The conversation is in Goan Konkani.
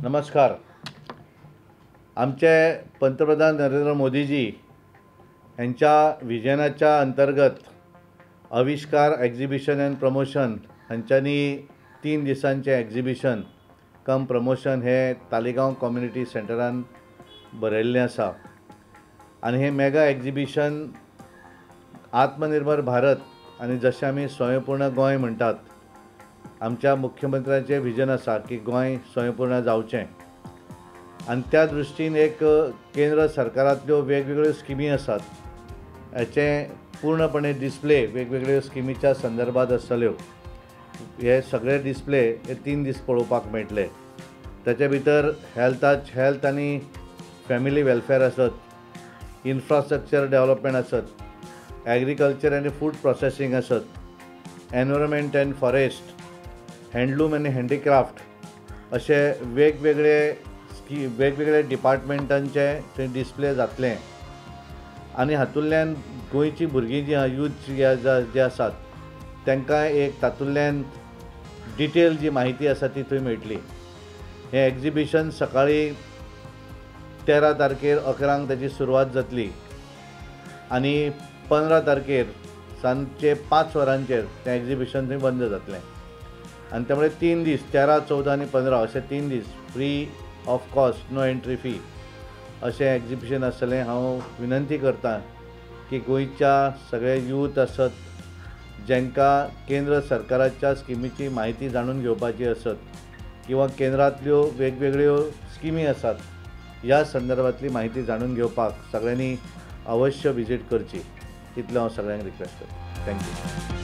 नमस्कार. आमचे पंतप्रधान नरेंद्र मोदीजी यांच्या विजनाच्या अंतर्गत आविष्कार एक्झिबिशन अँड प्रमोशन हांच्यांनी 3 दिसांचें एक्झिबिशन कम प्रमोशन हे तालिगांव कम्युनिटी सेंटरान बरयल्लें आसा आनी हें मेगा एक्झिबिशन आत्मनिर्भर भारत आनी जशें आमी स्वयंपूर्ण गोंय म्हणटात, आमच्या मुख्यमंत्र्याचें विजन आसा की गोंय स्वयंपूर्ण जावचें आनी त्या दृश्टीन एक केंद्र सरकारांतल्यो वेगवेगळ्यो स्किमी आसात हाचें पूर्णपणे डिस्प्ले वेगवेगळ्यो स्किमीच्या संदर्भात आसतल्यो. हे सगळे डिस्प्ले हे 3 दीस पळोवपाक मेळटले. ताचे भितर हेल्थ आनी फॅमिली वेलफेअर आसत, इन्फ्रास्ट्रक्चर डेव्हलपमेंट आसत, एग्रीकल्चर आनी फूड प्रोसेसींग आसत, एनवायरमेंट अँड फॉरेस्ट, हँडलूम आनी हँडीक्राफ्ट अशे वेगवेगळे वेगवेगळे डिपार्टमेंटांचे थंय डिस्प्ले जातले आनी हातूंतल्यान गोंयची भुरगीं जीं आहा, यूथ जे आसात तांकां एक तातूंतल्यान डिटेल जी म्हायती आसा ती थंय मेळटली. हें एक्झिबिशन सकाळीं 13 तारखेर 11 ताची सुरवात जातली आनी 15 तारखेर सांजचे 5 वरांचेर तें एक्झिबिशन थंय बंद जातलें आनी त्यामुळे 3 दीस 13, 14 आनी 15 अशे 3 दीस free of cost, no entry fee अशें एक्झिबिशन आसतलें. हांव विनंती करता की गोंयच्या सगळे यूथ आसत जांकां केंद्र सरकाराच्या स्किमीची म्हायती जाणून घेवपाची आसत किंवा केंद्रांतल्यो वेगवेगळ्यो स्किमी आसात ह्या संदर्भांतली म्हायती जाणून घेवपाक सगळ्यांनी अवश्य विजीट करची, इतलें हांव सगळ्यांक रिक्वेस्ट करता. Thank you.